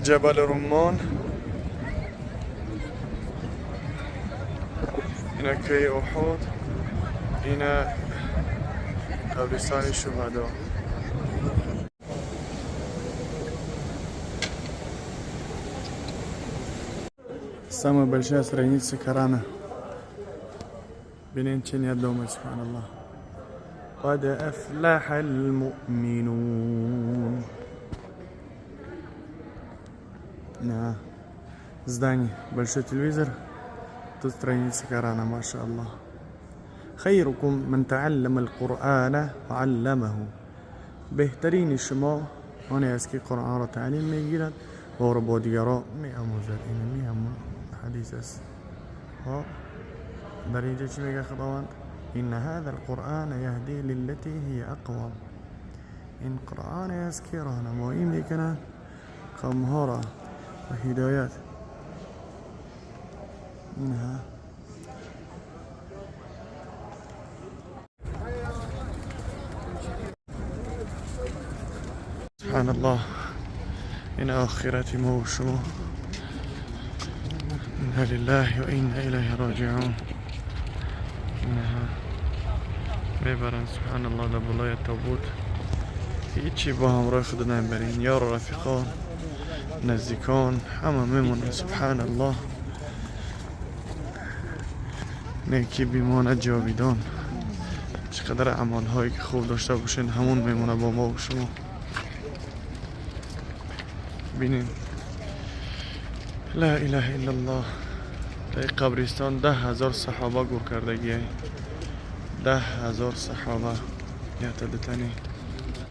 جبل رمان، اینا کوه احد، اینا قبرستان شهدا. Самая большая страница Корана. بنين دوم، سبحان الله. قد أفلح المؤمنون. На здании большой телевизор. Тут страница Корана, ما شاء الله. خيركم من تعلم القرآن وعلمه. بهترین شما آن است که قرآن را تعلیم میگیرد و را با دیگران میآموزد. این همون حدیث است ها. در اینجا چی میگه خداوند؟ إن هذا القرآن يهدي للتي هي أقوم. این قرآن است که راهنمایی میکنه قومها را و هدایت اینها. سبحان الله. این آخرت ما و شما. إنا لله وإنا إليه راجعون. اینها میبرن، سبحان الله، در بالای تابوت. هیچی با همراه خود نمیبرین. یار و رفیقان، نزدیکان، همه میمونن. سبحان الله. نیکی بیماند جاویدان. چقدر اعمال هایی که خوب داشته باشین، همون میمونه با ما و شما. بینین. لا اله الا الله. در قبرستان 10,000 صحابه گور کردگی، 10,000 صحابه. یا تا دتنی.